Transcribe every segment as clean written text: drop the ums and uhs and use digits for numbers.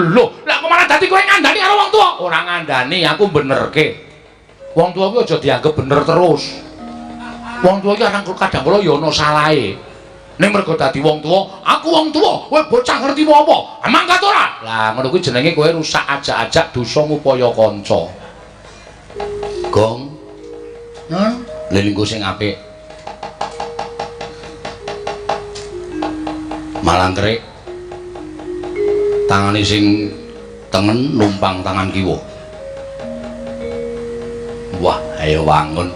Lho, lah kok malah dadi kowe ngandani karo wong tuwa? Ora ngandani, aku benerke. Wong tuwa kuwi aja dianggep bener terus. Wong tuwa iki kadang kala ya ana salahe. Ning mergo dadi wong tuwa, aku wong tuwa, kowe bocah ngerti apa? Mangkat ora? Lah ngono kuwi jenenge kowe rusak ajak-ajak dosa ngupaya kanca. Gong. Nun, lelinggo sing apik. Malangkerik. Tangane sing tengen numpang tangan kiwa. Wah, ayo wangun.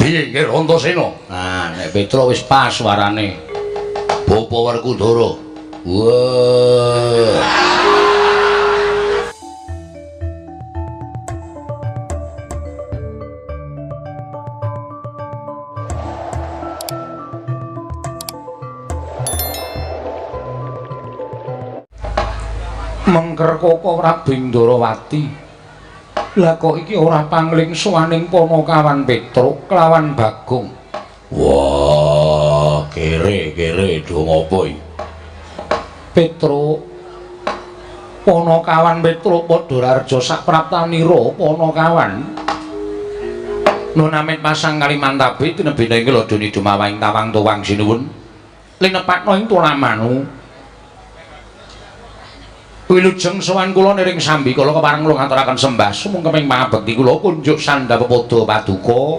Piye nggih Antasena? Nah, nek Petro wis pas suarane. Bapa Werkudara. Wah. Mengker Koko Prabu Ndorowati. Lah kok iki ora pangling sowaning Panakawan Petruk kelawan Bagong. Wah, kere-kere do ngopo iki? Petruk Panakawan Petruk padha raharja sapraptanira Panakawan. Nun amit pasang Kalimantabe tinebina ing ladoni dumawahing tawang tuwang sinuwun. Linepakna ing tulamanu. Wilujeng sowan kula niring sambi kala kepareng kula ngaturaken sembah sumungkeming pangabekti kula kunjuk sandha pepodo paduka.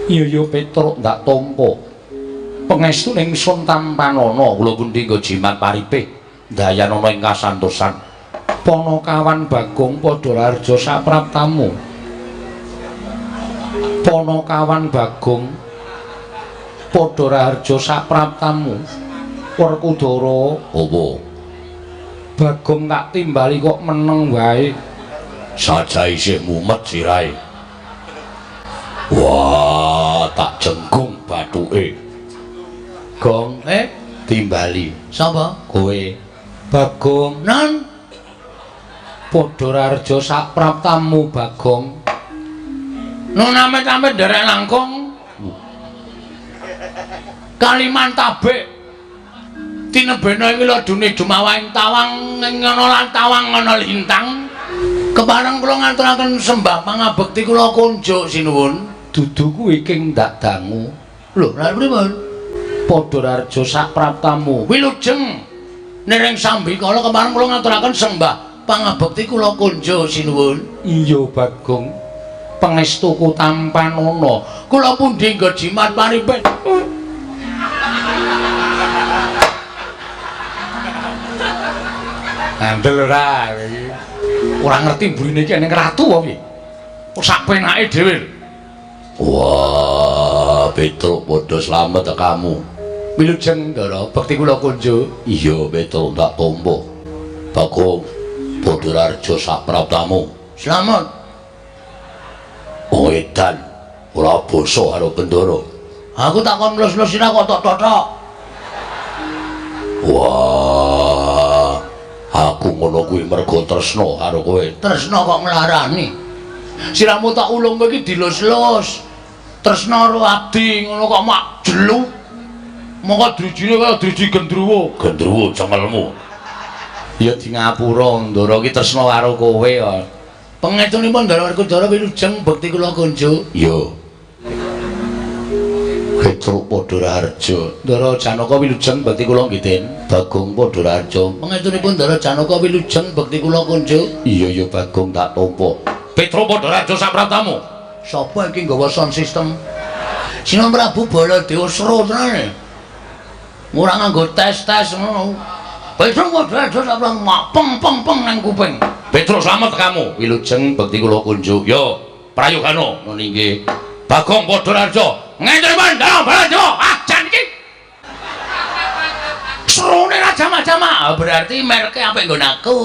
Iya ya Petruk ndak tampa. Pengestune ingsun tampanana kula pundi nggo jimat paripih dayanana ing kasantosan. Panakawan Bagong padha raharja sapraptamu. Panakawan Bagong padha raharja sapraptamu. Werkudara apa? Bagong tak timbali kok meneng wae. Saja isih mumet sirahe. Wah, tak jenggung bathuke. Gong, timbali. Sapa? Kowe. Bagong, nan. Padha raharja sapraptamu Bagong. Nun amit-amit nderek langkung. Kalimantabe. Tinebena ing ladune dumawahing tawang ing ana lan tawang ana lintang. Kepareng kula ngaturaken sembah pangabekti kula kunjuk sinuwun. Dudu kuwi king ndak dangu. Lho, lha pripun? Padha raharja sapraptamu. Wilujeng niring sambikala kepareng kula ngaturaken sembah pangabekti kula kunjuk sinuwun. Iya Bagong. Pangestuku tampanana. Kula pundi nggo jimat paripin. Andel ora iki. Ora ngerti mburine iki eneng ratu apa piye? Kok sak penake dhewe. Wah, Petruk padha slamet kamu. Wilujeng Ndara, bekti kula kunjuk. Iya, Petruk tak tampa. Bagong padha raharja sapraptamu. Slamet. Wong edan ora basa karo Bendara. Aku tak kon nglus-nglus sira kok tok totok. Wah. Aku ngono kuwi mergo tresna karo kowe. Tresna kok nglarani. Siramu tak ulung kowe iki dilus-lus. Tresna karo abdi ngono kok mak jelu. Mongko drijine kaya driji gendruwo. Gendruwo cengelmu. Ya di ngapura Ndara iki tresna karo kowe kok. Pangestunipun Ndara Werkudara wilujeng bekti kula kunjuk. Iya. Petruk padha raharja. Ndara Janaka wilujeng bekti kula nggih Den. Bagong padha raharja. Pangestunipun Ndara Janaka wilujeng bekti kula kunjuk. Iya ya Bagong tak tampa. Petruk padha raharja sapraptamu. Sapa iki nggawa sound system? Sinuwun Prabu Baladewa seru tenan. Ora nganggo tes-tes ngono. Petruk padha raharja sapraptamu peng peng peng nang kuping. Petruk slamet kamu. Wilujeng bekti kula kunjuk. Yo, prayogana. Ngono inggih. Bagong padha raharja. Ngenteni Ndara Baladewa. Ah, jan iki. Serone ra jama-jama. Berarti merke apik nggon aku.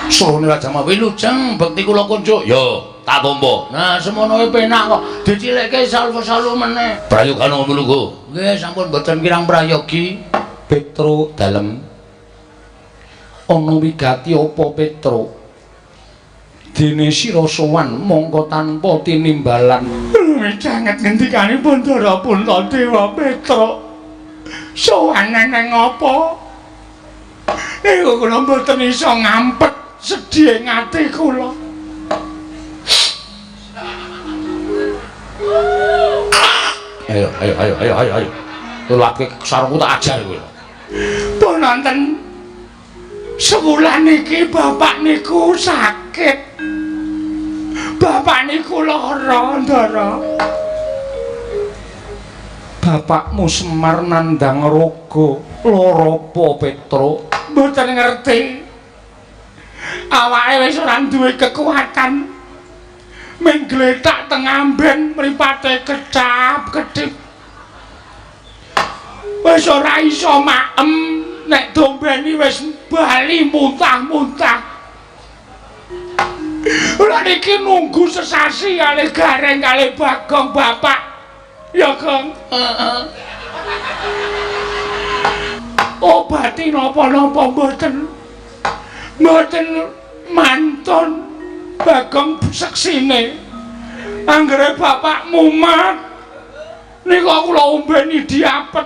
Serone ra jama wilujeng bekti kula kunjuk. Yo, tak tampa. Nah, semono penak kok. Dicilikke salvo-salvo meneh. Prayogana mlugu. Nggih, sampun mboten kirang prayogi. Petruk dalem. Ana wigati apa Petruk? Dene sira sowan mongko tanpa tinimbalan. Wicanget ngendikanipun Ndara Puntadewa Petruk. Sowan neng apa? Niku kula mboten iso ngampet sedih ati kula. Ayo ayo ayo ayo ayo ayo. Tulake sarungku tak ajar kowe. Pun nonton sewulan iki bapak niku sakit. Bapak niku lara, Ndara. Bapakmu Semar nandhang raga lara apa, Petruk? Mboten ngerti. Awake wis ora duwe kekuatan. Ming gletak teng amben mripate kecap-kedip. Wis ora iso maem, nek dombeni wis bali muntah-muntah. Kula niki nunggu sesasi kalih Gareng kalih Bagong bapak. Ya, Gong. Heeh. Obati napa-napa mboten. Mboten mantun Bagong seksine. Anggere bapak mumat nika kula ombeni diapet.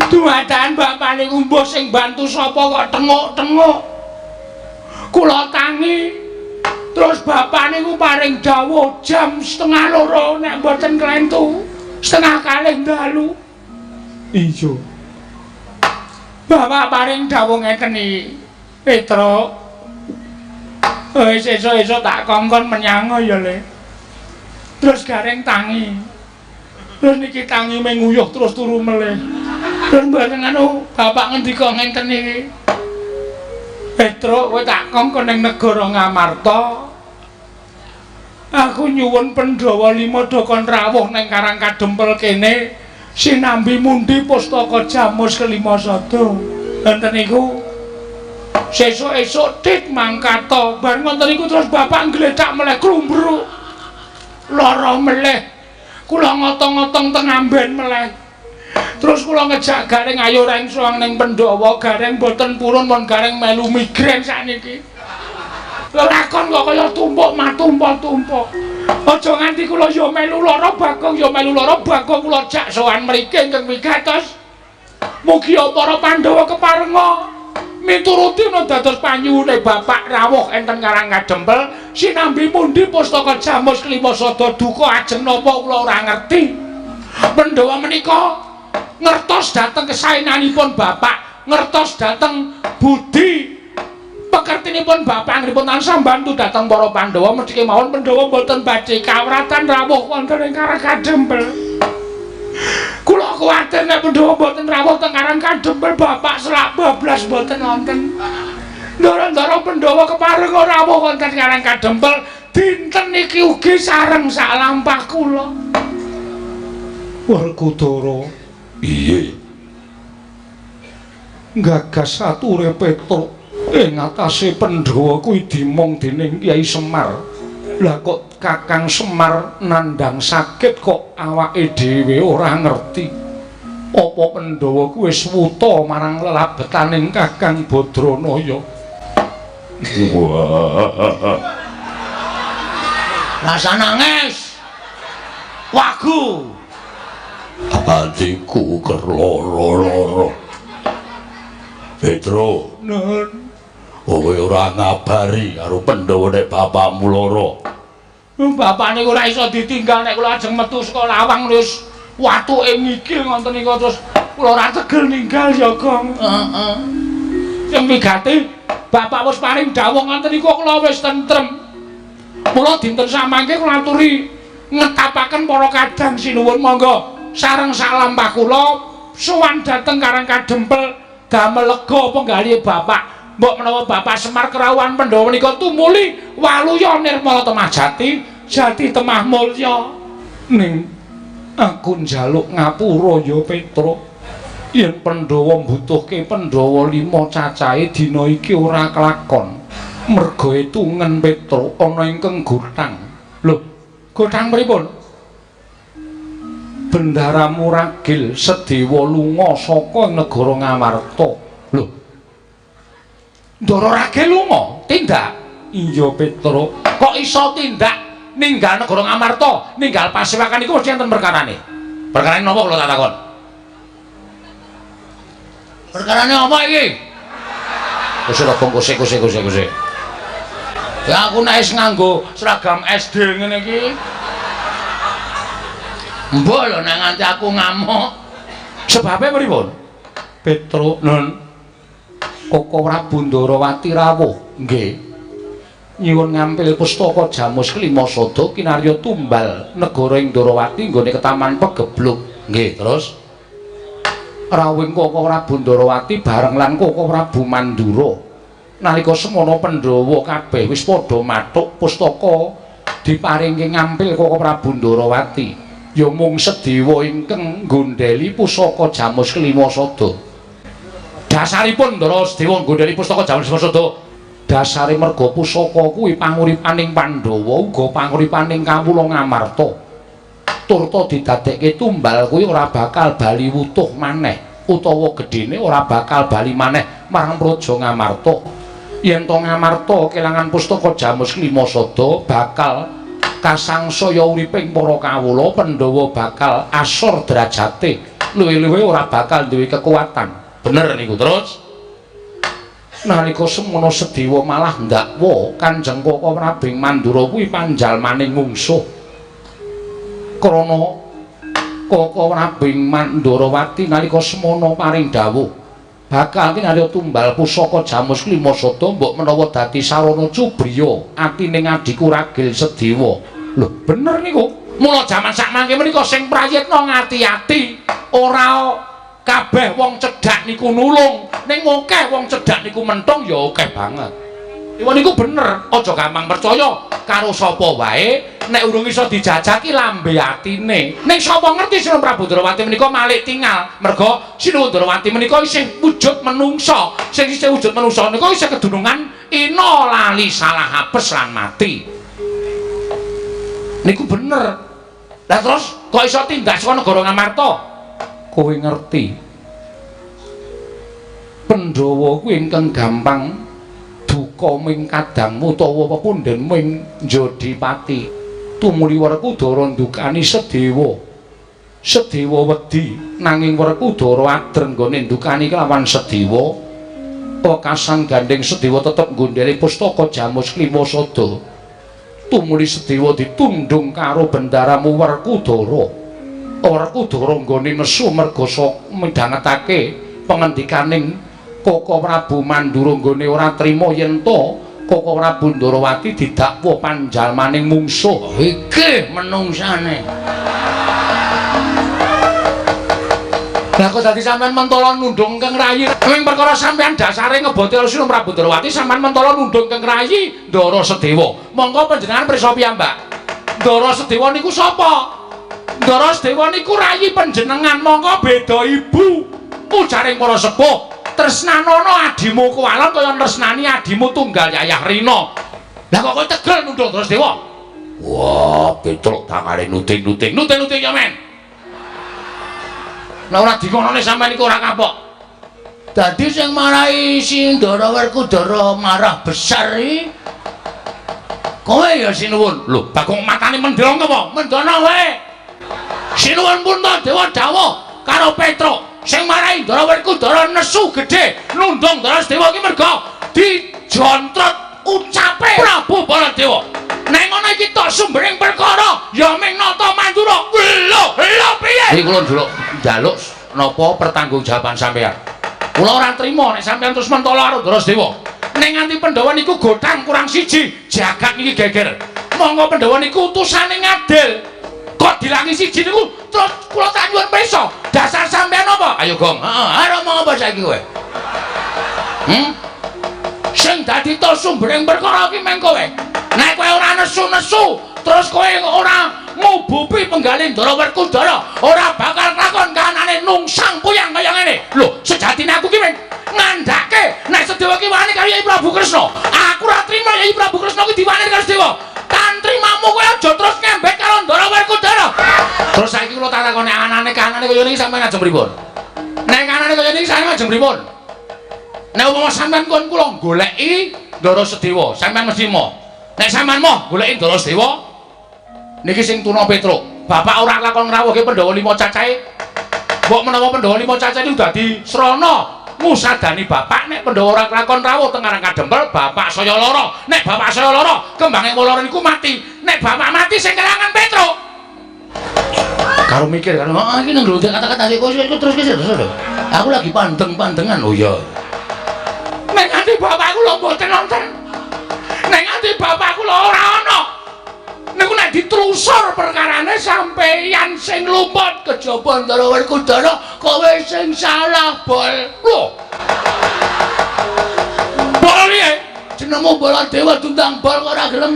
Dumadaan bapak niku mbuh sing bantu sapa kok tenguk-tenguk. Kula tangi. Terus bapak niku paring dawuh jam 1:30 nek mboten klentu, 1:30 dalu. Iya. Bapak paring dawuh ngeten iki. Petruk. Wis esuk-esuk tak kongkon menyang ya, Le. Terus Gareng tangi. Terus niki tangi menguyuh terus turu melih. Terus mboten anu bapak ngendika ngenten iki. Petruk, kowe tak kongkon ning negara Ngamarta. Aku nyuwun Pandhawa 5 do kon rawuh ning Karang Kadempel kene sinambi mundi pustaka Jamus kelima sada. Enten niku sesuk-esuk tit mangkata. Bar ngoten niku terus bapak nggletak meleh klumbruk. Lara meleh. Kula ngotong-ngotong teng amben meleh. Terus kula ngejak Gareng ayo reng sowan ning Pandhawa, Gareng mboten purun mon Gareng melu migrain sakniki. Lelakon kok kaya tumpuk matumpuk-tumpuk. Aja nganti kula ya melu lara Bagong ya melu lara Bagong kula jak sowan mriki ingkang wigatos. Mugi para Pandhawa keparenga mituruti ana dados panyuwune bapak rawuh enten Karang Kadempel sinambi mundi pustaka Jamus kelima sada duka ajeng napa kula ora ngerti. Pandhawa menika ngertos dhateng kesaenanipun bapak, ngertos dhateng budi pekertinipun bapak anggepipun tansah mbantu dhateng para Pandhawa mesti kemawon Pandhawa mboten badhe kawratan rawuh wonten ing Karang Kadempel. Kula kuwatir nek Pandhawa mboten rawuh teng Karang Kadempel bapak selak bablas mboten wonten. Ndara-ndara Pandhawa kepareng rawuh wonten Karang Kadempel dinten niki ugi sareng sak lampah kula. Werkudara piye? Gagas ature Petruk ing atase Pandhawa kuwi dimong dening Kyai Semar. Lah kok Kakang Semar nandhang sakit kok awake dhewe ora ngerti. Apa Pandhawa kuwi wis wuta marang lelabetaning Kakang Badranaya? Wah. Rasa nangis. Wagu. Atiku kerloro-loro. Petruk, Nun. Kowe ora ngabari karo Pandhawa nek bapakmu lara. Bapak niku ora iso ditinggal nek kula ajeng metu saka lawang wis watuke ngikil ngoten niku terus kula ora tegel ninggal ya, Gong. Heeh. Sing wigati bapak wis paring dawuh ngoten niku kula wis tentrem. Mula dinten samangke kula aturi ngetapaken para kadang sinuwun monggo sareng sak lampah kula sowan dhateng Karang Kadempel damel lega penggalihe bapak. Mbok menawa Bapak Semar kerawuhan Pandhawa menika tumuli waluya nirmala temah jati, jati temah mulya. Ning aku njaluk ngapura ya Petruk. Yen Pandhawa mbutuhke Pandhawa 5 cacahe dina iki ora kelakon. Merga etungen Petruk ana ingkang gothang. Lho, gothang pripun? Bendara Muragil Sedewa lunga saka negara Ngamarta. Lho, Ndara Ragil lunga? Tindak? Iya Petruk. Kok iso tindak ninggal negara Ngamarta, ninggal pasewakan iku mesti enten perkarane. Perkarane napa kula tak takon? Perkarane apa iki? Wis ora kose kose kose kose. Ya aku nek wis nganggo seragam SD ngene iki. Mbok lho nek nganti aku ngamuk. Sebabe pripun? Petruk nun Koko Prabu Ndarawati rawuh. Nggih. Nyuwun ngampil pustaka Jamus Kelima Sada kinarya tumbal negara ing Ndarawati nggone ketaman Pegebluk. Nggih, terus rawuhing Koko Prabu Ndarawati bareng lan Koko Prabu Mandura. Nalika semono Pandhawa kabeh wis padha mathuk pustaka diparingke ngampil Koko Prabu Ndarawati. Ya mung Sedewa ingkang nggondheli pusaka Jamus Kelima Sada. Dasaripun Ndara Sedewa nggondheli pustaka Jamus Kelima Sada, dasare merga pusaka kuwi panguripaning Pandhawa uga panguripaning kawula Ngamarta. Turta didadekke tumbal kuwi ora bakal bali wutuh maneh utawa gedhene ora bakal bali maneh marang Praja Ngamarta. Yen to Ngamarta kelangan pustaka Jamus Kelima Sada bakal kasangsaya uriping para kawula, Pandhawa bakal asor derajate, luwih-luwih ora bakal duwe kekuatan. Bener niku. Terus nalika semono Sedewa malah ndakwa Kanjeng Koko Prabu Mandura kuwi panjalmaning mungsuh. Krana Koko Prabu Mandurawati nalika semono paring dawuh bakal kinarya tumbal pusaka Jamus Kelima Sada mbok menawa dadi sarana cubriya atine adhiku Ragil Sedewa. Lho bener niku. Mula jaman sakmangke menika sing prayitna ngati-ati, ora kabeh wong cedhak niku nulung, ning akeh wong cedhak niku mentung ya akeh banget. Iku niku bener, aja gampang percaya karo sapa wae nek urung iso dijajaki lambe atine. Ning sapa ngerti Sinuwun Prabu Ndrawati menika malik tingal, merga Sinuwun Ndrawati menika isih wujud menungsa. Sing isih wujud menungsa nika isih kedunungan ina lali salah apes lan mati. Niku bener. Lah terus kok iso tindak saka negara Ngamarta? Kowe ngerti. Pandhawa kuwi ingkang gampang duka ming kadangmu utawa pepundhen ming Jodipati. Tumuli Werkudara ndukani Sedewa. Sedewa wedi nanging Werkudara adreng nggone ndukani kelawan Sedewa. Wekasan gandeng Sedewa tetep nggondheli pustaka Jamus Kelima Sada. Tumuli Sedewa ditundung karo bendaramu Werkudara. Werkudara nggone nesu merga midhangetake pengendikaning Koko Prabu Mandura nggone ora trima yen to Koko Prabu Ndarawati didakwa panjalmaning mungsuh. Iki menungsane. Lah kok dadi sampean mentala nundung keng rayi? Ing perkara sampean dasare ngeboti Sinuwun Prabu Ndarawati, sampean mentala nundung keng rayi Ndara Sedewa. Monggo panjenengan prisa piyambak. Ndara Sedewa niku sapa? Ndara Sedewa niku rayi panjenengan, monggo beda ibu. Ujaring para sepuh, tresnanono adimu kuwalon kaya tresnani adimu tunggal Yayah Rina. Lah kok kowe tegel nundung Ndara Sedewa? Wah, Petruk tangane nuting-nuting. Nuting-nuting ya men. Lah ora dikonone sampean iku ora kapok. Dadi sing marahi si Ndara Werkudara marah besar iki kowe ya Sinuwun. Lho, Bagong matane mendhong apa? Mendhono wae. Sinuwun Puntadewa dawuh karo Petruk sing marahi Ndara Werkudara nesu gedhe nundung Ndara Sedewa iki merga dijontrot ucape Prabu Baladewa. Nek ngono iki tok sumbering perkara ya ming Nata Mandura. Lho, lho piye? Iki kula njaluk njaluk napa pertanggungjawaban sampean. Kula ora trima nek sampean terus mentala karo Ndara Sedewa. Nek nganti Pandhawa niku gotang kurang siji, jagat niki geger. Monggo Pandhawa niku utusane ngadil. Kok dilangi siji niku terus kula tak nyuwun prisa. Dasar sampean apa? Ayo Gong. Heeh, arep omong apa saiki kowe? Sing dadi to sumbering perkara iki meng kowe. Nek kowe ora nesu-nesu, terus kowe ora ngubupi penggalih Ndara Werkudara, ora bakal lakon kahanane nungsang puyang kaya ngene. Lho, sejatine aku ki meng ngandhake nek Sedewa ki wani karo Yai Prabu Kresna. Aku ora trima Yai Prabu Kresna ki diwani karo Sedewa. Tantrimamu kowe aja terus ngembek karo Ndara Werkudara. Terus saiki kula tak takoni anane kahanane kaya niki sampeyan ajeng pripun? Nek kahanane kaya niki sampeyan ajeng pripun? Nek umpama sampeyan kon kula goleki Ndara Sedewa, sampeyan mesti moh. Nek sampeyan moh goleki Ndara Sedewa, niki sing tuna Petruk. Bapak ora lakon ngrawuhke Pandhawa 5 cacahe. Mbok menawa Pandhawa 5 cacahe niku dadi srana Ngusadani bapak nek Pandhawa ora kelakon rawuh teng Karang Kadempel, bapak saya lara. Nek bapak saya lara, kembange lara niku mati. Nek bapak mati sing kelangan Petruk. Karo mikir karo, ah iki nang nglontek kata-kata sik kok terus terus. Aku lagi pandeng-pandengan. Oh iya. Nek nganti bapakku lho mboten nonton. Nek nganti bapakku lho ora ana. Niku nek ditelusur perkarane sampeyan sing lumut kejaba Ndara Werkudara kowe sing salah, Bol. Lho. Bol piye? Jenengmu Baladewa tundang bol kok ora gelem.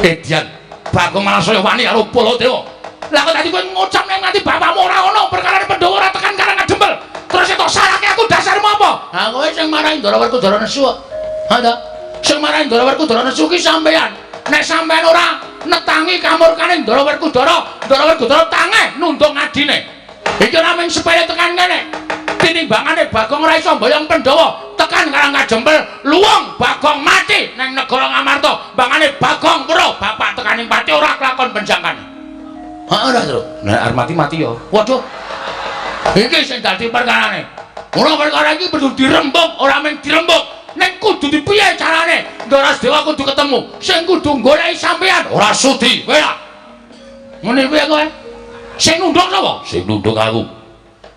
Edian, Bagong malah saya wani karo Baladewa. Lah kok tadi kowe ngucap nek nganti bapakmu ora ana perkarane Pandhawa ora tekan Karang Kadempel. Terus itu salahke aku dasarmu apa? Ha kowe sing marahi Ndara Werkudara nesu kok. Ha ta? Sing marahi Ndara Werkudara nesu ki sampeyan. Nek sampeyan ora netangi kamurkane Ndara Werkudara, Ndara Werkudara tangeh nundung adine. Iki ora mung sepele tekan kene. Tinimbangane Bagong ora iso mboyong Pandhawa tekan Karang Kadempel, luwung Bagong mati nang negara Ngamarta. Mbangane Bagong weruh bapak tekaning pati ora kelakon penjangkane. Ha ora, Truk. Nek arep mati-mati ya. Waduh. Iki sing dadi perkarane. Ora perkara iki perlu dirembug, ora mung dirembug. Nek kudu dipiye carane? Ndara Dewa kudu ketemu. Sing kudu goleki sampeyan ora sudi. Kowe lah. Ngene piye kowe? Sing nunduk sapa? Sing nunduk aku.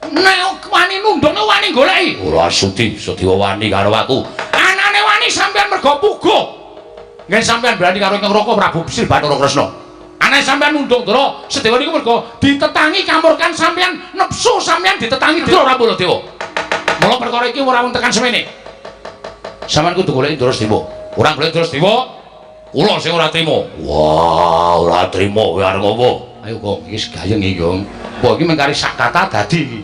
Nek wani nunduk wani goleki. Ora sudi, Sediwa wani karo aku. Anane wani sampeyan mergo puguh. Nggih sampeyan berani karo Ingkang Raka Prabu Sil Bathara Kresna. Anane sampeyan nunduk Ndara Sedewa niku mergo ditetangi kamurkan sampeyan, nepsu sampeyan ditetangi Ndara Prabu Baladewa. Mula perkara iki ora wong tekan semene. Sampeyan kudu goleki Ndara Sedewa. Ora golek Ndara Sedewa, kula sing ora trima. Wah, ora trima kowe arep ngopo? Ayo Gong, iki gayeng iki, Gong. Wah, iki mung kari sak kata dadi iki.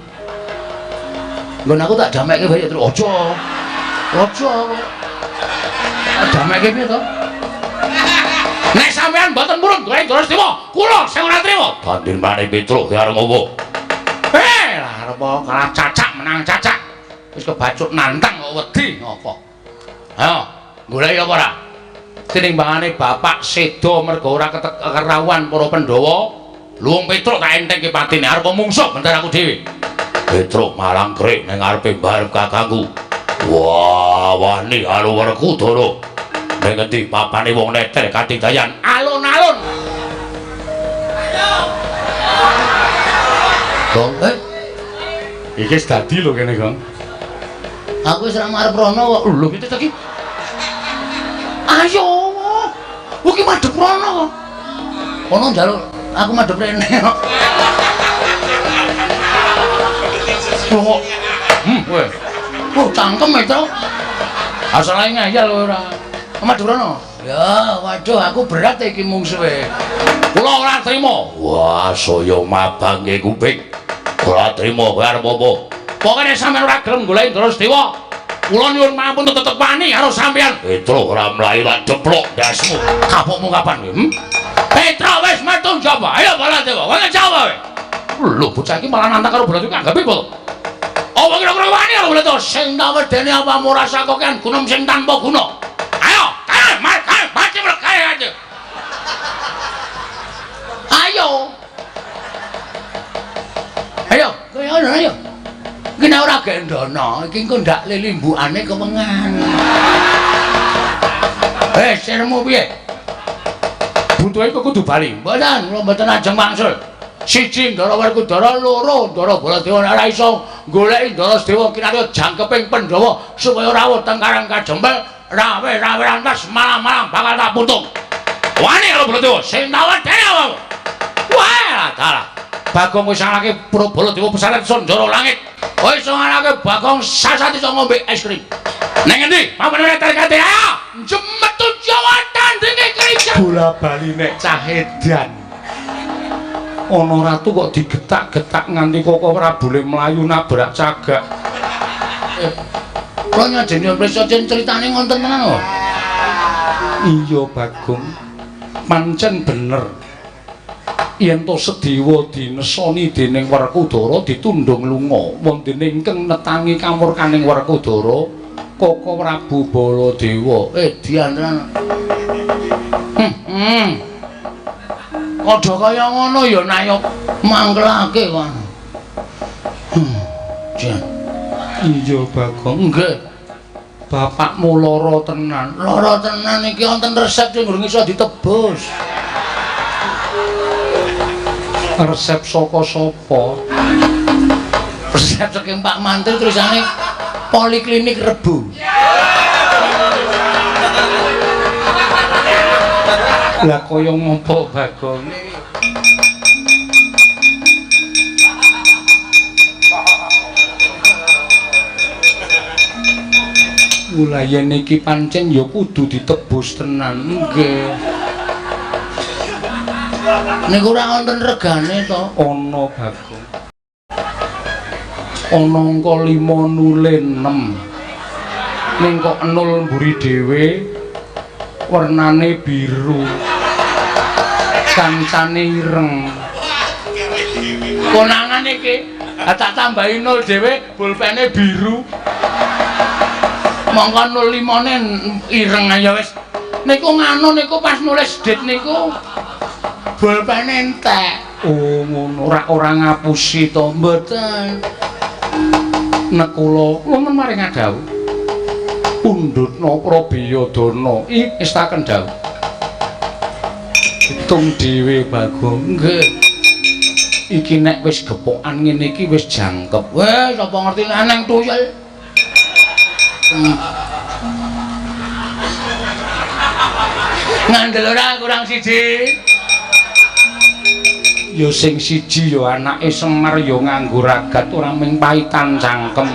Nggon aku tak damekke wae terus aja. Aja. Damekke piye to? Nek sampeyan mboten purun goleki Ndara Sedewa, kula sing ora trima. Bandir maneh Petruk kowe arep ngopo? Lah arep kalah cacak menang cacak. Wis kebacut nantang kok wedi ngopo? Ayo, goleki apa ora? Tinimbangane bapak seda mergo ora kerawuhan para Pandhawa, luwung Petruk tak entengke patine arep mungsuh bentar aku dhewe. Petruk malang krik ning ngarepe mbarep kakangku. Wah, wani karo Werkudara. Ning ngendi papane wong neter katidayan? Alun-alun. Gong, iki wis dadi lho kene, Gong. Aku wis ora marep rono kok. Lho, piye to iki? Ayo. Iki madhep rono kok. Kono njaluk aku madhep rene kok. Kok. Kowe. Oh, cangkem itu. Asale ngeyel kowe ora. Madhep rono. Ya, waduh aku berat iki mungsuhe. Kula ora trima. Wah, saya mabangke kuping. Ora trima kowe arep apa? Pokoke nek sampeyan ora gelem goleki Ndara Sedewa, kula nyuwun mampun tetep wani karo sampeyan. Petruk ora mlayu tak deplok ndasmu. Kapokmu kapan kowe? Petruk wis metu njaba. Ayo Baladewa, kowe njaba kowe. Lho, bocah iki malah nantang karo Baladewa anggape apa to? Apa kira-kira wani karo Baladewa? Sing tak wedeni apamu rasa kokean gunung sing tanpa guna. Ayo, kae, kae, mati kae aja. Ayo. Ayo, kowe ayo. Iki nek ora gendana, iki engko ndak lelimbukane kewengan. Sirmu piye? Buntuhe kok kudu bali. Mboten, kula mboten ajeng wangsul. Siji Ndara Werkudara, loro Ndara Baladewa nek ora iso goleki Ndara Sedewa kinarya jangkeping Pandhawa supaya rawuh teng Karang Kadempel, rawe-rawe rantas malang-malang bakal tak putung. Wani karo Baladewa, sing tak wedeni awakmu. Wah, dalah. Bagong wis ngalahke Baladewa pesaret Sanjara langit. Wis iso ngalahke Bagong sasat iso ngombe es krim. Neng endi? Pamane terkate ayo. Jemetu Jawa tandinge krijan. Bola bali nek cah edan. Ana ratu kok digetak-getak nganti kok ora boleh mlayu nabrak cagak. Kula nyajeni prisa critane ngonten tenan kok. Iya Bagong. Pancen bener. Yen to Sedewa dinesoni dening Werkudara ditundhung lunga, wonten ingkang netangi kamurkaning Werkudara Koko Prabu Baladewa. Dian tenan. Padha kaya ngono ya nayok mangkelake kok. Jan. Iya, Bagong. Nggih. Bapakmu lara tenan. Lara tenan iki wonten resep sing durung iso ditebus. Resep saka sapa? Resep saking Pak Mantri tulisane Poliklinik Rebo. Lah kaya ngopo, Bagong? Mula yen iki pancen ya kudu ditebus tenan. Nggih. Niku ora wonten regane to? Ana, Bagong. Ana angka 5 nule 6. Ning kok 0 mburi dhewe wernane biru. Kancane ireng. Konangan iki, tak tambahi 0 dhewe, pulpene biru. Mongko 05-ne ireng aja wis. Niku nganu niku pas nulis dit niku pulpene entek. Oh, ngono. Ora ngapusi to? Mboten. Nek kula wonten maring adhawuh. Pundhutna Prabiyadana ngestaken dawuh. Hitung dhewe, Bagong. Nggih. Iki nek wis gepokan ngene iki wis jangkep. Wes sapa ngerti nek nang tuyul. Ngandel ora kurang siji. Ya sing siji ya anake Semar ya nganggo ragat ora mung paitan cangkem.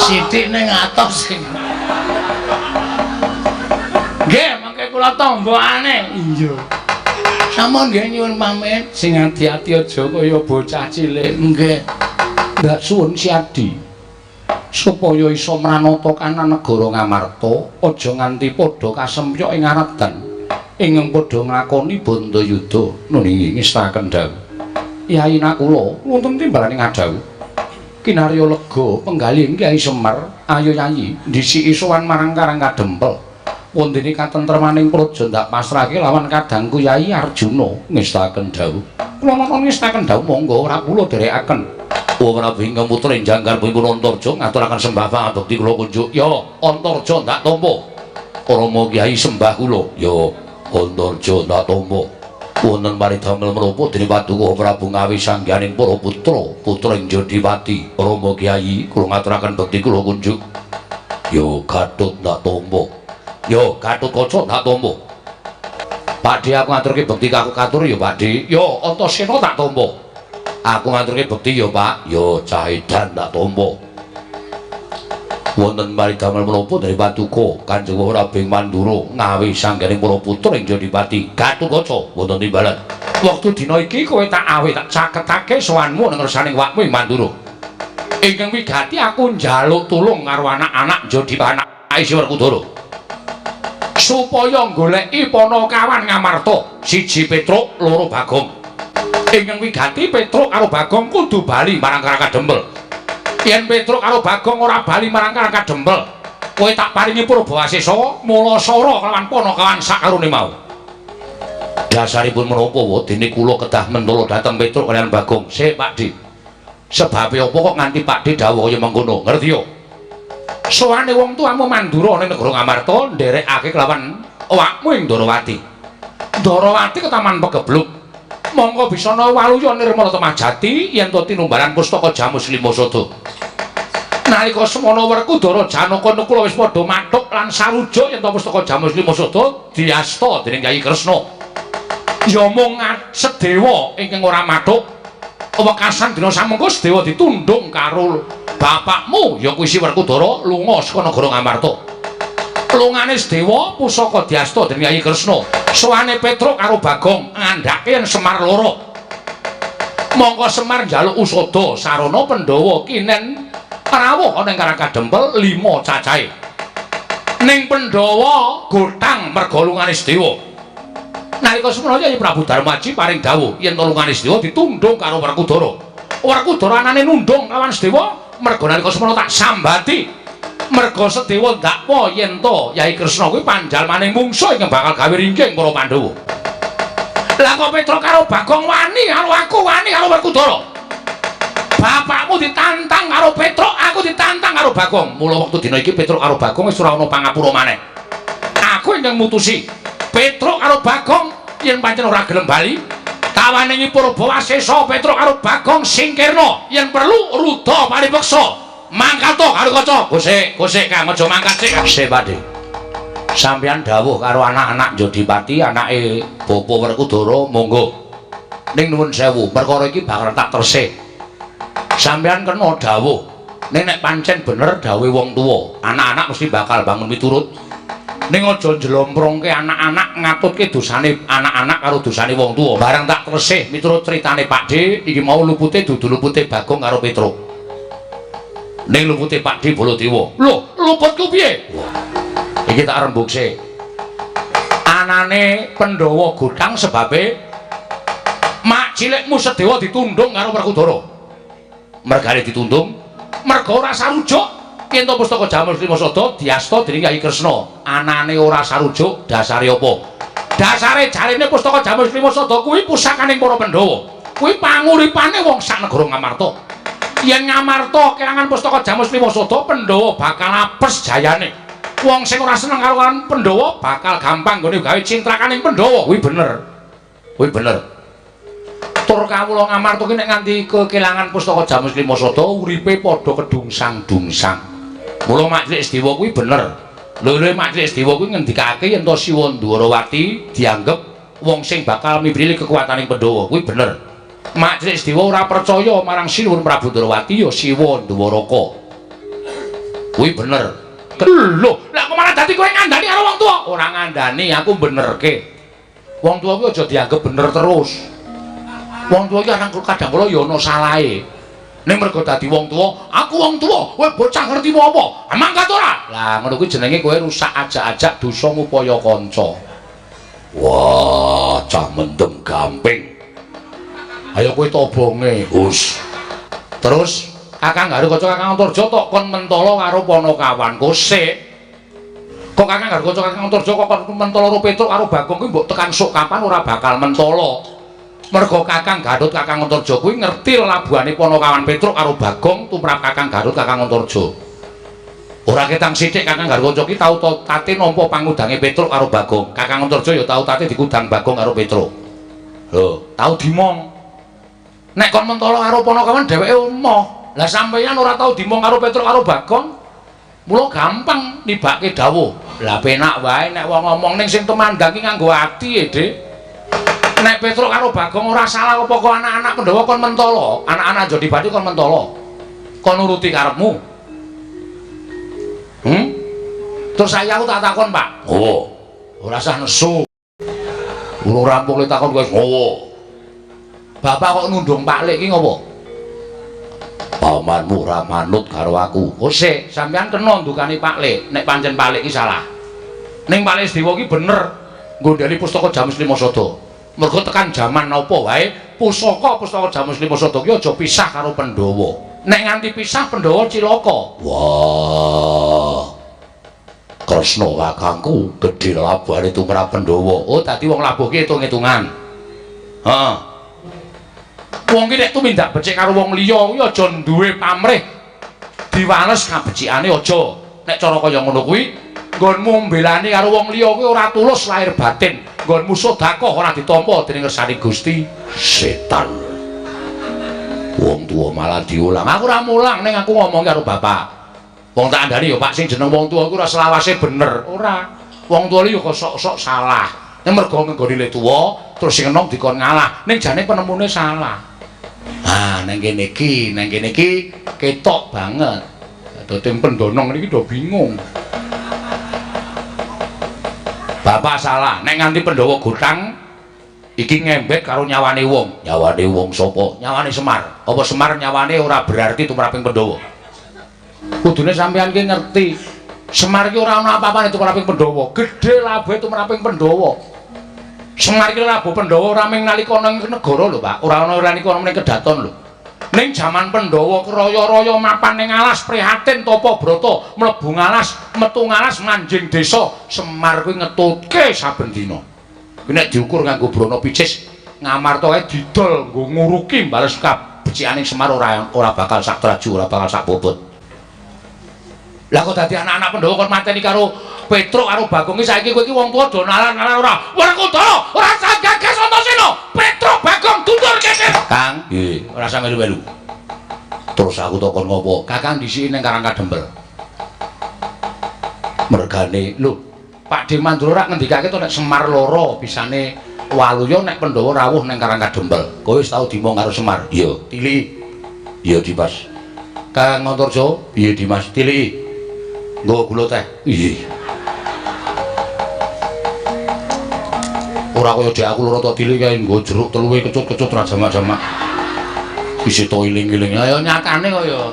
Sithik ning atos sing. Nggih, mangke kula tombokane. Iya. Sampun nggih nyuwun pamit. Sing ati-ati aja kaya bocah cilik. Nggih. Ndak suwun Siadi. Supaya iso mranata kanan negara Ngamarta, aja nganti padha kasempyok ing aradan. Ingkang padha nglakoni bandayuda nungi ngestaken dawuh. Yai Nakula wonten timbalaning adhawuh. Kinarya lega penggalih Kyai Semar, ayo Yayi ndhisiki sowan marang Karang Kadempel. Wondene katentremaning praja ndak pasrahke lawan kadangku Yai Arjuna ngestaken dawuh. Kula nonton ngestaken dawuh monggo ora kula dherekaken. Ora ingkang putra janggar pun Antarja ngaturaken sembah pangabekti kula kunjuk. Ya Antarja ndak tampa. Rama Kyai sembah kula. Ya Antarja ndak tampa. Wonten paridamel menapa dene Paduka Prabu Ngawi sangganing para putra, putra ing Jodipati. Rama Kyai kula ngaturaken bekti kula kunjuk. Ya Gatut ndak tampa. Ya Gatotkaca ndak tampa. Pakde aku ngaturke bekti kaku katur ya Pakde. Ya Antasena tak tampa. Aku ngaturke bekti ya Pak. Ya Cahidan tak tampa. Wonten paridamel menapa dari Paduka Kanjeng Prabu Mandura Ngawi sangganing para putra ing Jodipati. Gatotkaca wonten timbalan. Wektu dina iki kowe tak awe tak caketake sowanmu nang ngersaning wakmu ing Mandura. Ingkang wigati aku njaluk tulung karo anak-anak Jodipati Isi Werkudara. Supaya goleki Panakawan Ngamarta, siji Petruk, loro Bagong. Ingkang wigati Petruk karo Bagong kudu bali marang Karang Kadempel. Yen Petruk karo Bagong ora bali marang Karang Kadempel, kowe tak paringi Purbawasesa Mulasara kelawan Panakawan sakarone mau. Dasaripun menapa dene kula kedah mentala dhateng Petruk kaliyan Bagong? Sik Pakde. Sebabe apa kok nganti Pakde dawuh kaya mengkono? Ngerti yo? Sowane wong tuamu Mandura ning negara Ngamarta nderekake kelawan awakmu ing Ndarawati. Ndarawati ketaman pegebluk. Mongko bisana waluya nirmala temajati yen to tinumbalan pustaka Jamus Lima Sada. Nalika semana Werkudara Janaka Nakula wis padha mathuk lan sarujuk yen to pustaka Jamus Lima Sada diasta dening Kyai Kresna. Ya mung Sedewa ingkang ora mathuk. Wekasan dina samengko Sedewa ditundung karo bapakmu ya kuwi si Werkudara lunga saka negara Ngamarta. Lungane Sedewa pusaka diasta dening Kyai Kresna. Sowane Petruk karo Bagong ngandhake yen Semar loro. Mongko Semar njaluk usada sarana Pandhawa kinen rawuh ana ing Karang Kadempel 5 cacahe. Ning Pandhawa gotang merga lungane Sedewa. Nalika semono Kyai Prabu Darmaji paring dawuh yen lungane Sedewa ditundung karo Werkudara. Werkudara anane nundung lawan Sedewa merga nalika semono tak sambati. Merga Sedewa ndakwa yen to Yai Kresna kuwi panjalmaning mungsuh ingkang bakal gawe ringking para Pandhawa. Lah kok Petruk karo Bagong wani karo aku, wani karo Werkudara. Bapakmu ditantang karo Petruk, aku ditantang karo Bagong. Mula wektu dina iki Petruk karo Bagong wis ora ana pangapura maneh. Aku ingkang mutusi. Petruk karo Bagong yen pancen ora gelem bali, tawaningi Purba Wasesa Petruk karo Bagong singkirna, yen perlu ruda paripeksa. Mangkat to karo kaca. Gosek, gosek Kang, aja mangkat sik. Sik, Pakde. Sampeyan dawuh karo anak-anak Jodipati, anake Bapak Werkudara, monggo. Ning nuwun sewu, perkara iki bakal tak tersih. Sampeyan kena dawuh. Ning nek pancen bener dawuhe wong tuwa, anak-anak mesti bakal bangun miturut. Ning aja njlomprongke anak-anak ngatutke dosane anak-anak karo dosane wong tuwa. Bareng tak tersih miturut critane Pakde, iki mau lupute dudu lupute Bagong karo Petruk. Ning lupute Pakde Baladewa. Lho, luputku piye? Iki tak rembug sik. Anane Pandhawa gotang sebabe mak cilikmu Sedewa ditundung karo Werkudara. Mergane ditundung, merga ora sarujuk yen to pustaka Jamus Lima Sada diasta dening Kyai Kresna. Anane ora sarujuk dasare apa? Dasare jarene pustaka Jamus Lima Sada kuwi pusakaning para Pandhawa. Kuwi panguripane wong sak negara Ngamarta. Yen Ngamarta kelangan pustaka Jamus Lima Sada, Pandhawa bakal apes jayane. Wong sing ora seneng karo Pandhawa bakal gampang nggone gawe cintrakaning Pandhawa. Kuwi bener. Kuwi bener. Tur kawula Ngamarta ki nek nganti kekelangan pustaka Jamus Lima Sada uripe padha kedungsang-dungsang. Mula Mak Cilik Sedewa kuwi bener. Lho Mak Cilik Sedewa kuwi ngendikake yen to Siwa Ndwarawati dianggep wong sing bakal mibrili kekuataning Pandhawa. Kuwi bener. Mak Cilik Sedewa ora percaya marang Sinuwun Prabu Ndwarawati ya Siwa Ndwaraka. Kuwi bener. Lho, lah kok malah dadi kowe ngandani karo wong tuwa? Ora ngandani, aku benerke. Wong tuwa kuwi aja dianggep bener terus. Wong tuwa iki kadang kala ya ana salahe. Ning mergo dadi wong tuwa, aku wong tuwa, kowe bocah ngerti apa? Mangkat ora? Lah ngono kuwi jenenge kowe rusak ajak-ajak dosa ngupaya kanca. Wah, cah mendem gamping. Ayo kowe tobonge. Hus. Terus Kakang Garukaca Kakang Antarja tok kon mentala karo Panakawan. Kosek. Kok Kakang Garukaca Kakang Antarja kok kon mentala karo Petruk karo Bagong kuwi mbok tekan sok kapan ora bakal mentala. Mergo Kakang Garut Kakang Antarja kuwi ngerti lelabuhane Panakawan Petruk karo Bagong tumrap Kakang Garut Kakang Antarja. Ora ketang sithik Kakang Garukaca ki tau tate nampa pangudange Petruk karo Bagong. Kakang Antarja ya tau tate dikudang Bagong karo Petruk. Lho, tau dimong. Nek kon mentala karo Panakawan dheweke emoh. Lah sampeyan ora tau dimong karo Petruk karo Bagong. Mula gampang nibake dawuh. Lah penak wae nek wong ngomong ning sing tumandang ki nganggo ati e, Dik. Nek Petruk karo Bagong ora salah apa kok anak-anak Pandhawa kon mentala, anak-anak Jodipati kon mentala. Kon nuruti karepmu. Hmm? Terus saya aku tak takon, Pak. Oh. Ora usah nesu. Urung rampung le takon wis ngowo. Bapak kok nundung Pak Lek ki ngopo? Pamanmu ora manut karo aku. Kosek, sampean kena ndukani Pak Lek nek pancen Pak Lek ki salah. Ning Pak Lek Sedewa ki bener nggondheli pustaka Jamus Lima Sada. Mergo tekan jaman apa wae pusaka-pusaka Jamus Lima Sada ki aja pisah karo Pandhawa. Nek nganti pisah Pandhawa cilaka. Wah. Kresna kakangku gedhe labuhane tumrap Pandhawa. Oh, dadi wong labuh ki hitung-hitungan. Heeh. Wong ki nek tumindak becik karo wong liya kuwi aja duwe pamrih diwales kabecikane aja. Nek cara kaya ngono kuwi nggonmu mbelani karo wong liya kuwi ora tulus lahir batin. Nggonmu sedekah ora ditampa dening ngersane Gusti. Setan. Wong tuwa malah diulang. Aku ora mulang ning aku ngomong karo bapak. Wong tak andani ya Pak sing jeneng wong tuwa kuwi ora selawase bener. Ora. Wong tuwa iki ya kok sok-sok salah. Ning mergo nggone le tuwa terus sing enom dikon ngalah. Ning jane penemune salah. Ah, nang kene iki ketok banget. Dadi pendonong niki do bingung. Bapak salah, nek nganti Pandhawa gotang iki ngembet karo nyawane wong. Nyawane wong sapa? Nyawane Semar. Apa Semar nyawane ora berarti tumraping Pandhawa? Kudune sampeyan ki ngerti. Semar ki ora ana apa-apane tumraping Pandhawa. Gedhe labuhe tumraping Pandhawa. Semar ki labuh Pandhawa ora mung nalika ana ing negara lho, Pak. Ora ana nalika ana ning kedaton lho. Ning jaman Pandhawa kraya-raya mapan ning alas prihatin tapa brata mlebu ngalas metu ngalas manjing desa. Semar kuwi ngetutke saben dina. Nek diukur nganggo brana picis, Ngamarta kae didol nggo nguruki bales kabecikaning Semar ora bakal sak traju, ora bakal sak bobot. Lah kok dadi anak-anak Pandhawa kon mateni karo Petruk karo Bagong iki saiki kowe iki wong tuwa do nalar-nalar ora. Werkudara ora usah gagas Antasena. Petruk Bagong tuntur kene. Kang, nggih, ora usah melu-melu. Terus aku takon ngopo? Kakang dhisiki ning Karang Kadempel. Mergane, lho, Pak De Mandura rak ngendikake to nek Semar loro bisane Waluya nek Pandhawa rawuh ning Karang Kadempel. Kowe wis tau dimong karo Semar? Iya, tiliki. Iya, Dimas. Kang Antarja, piye Dimas? Tiliki. Nggo gula teh. Iya. Ora kaya dek aku loro tok tiliki kae nggo jeruk teluwe kecut-kecut ra jamak-jamak. Isih to iling-iling. Ya nyatane kaya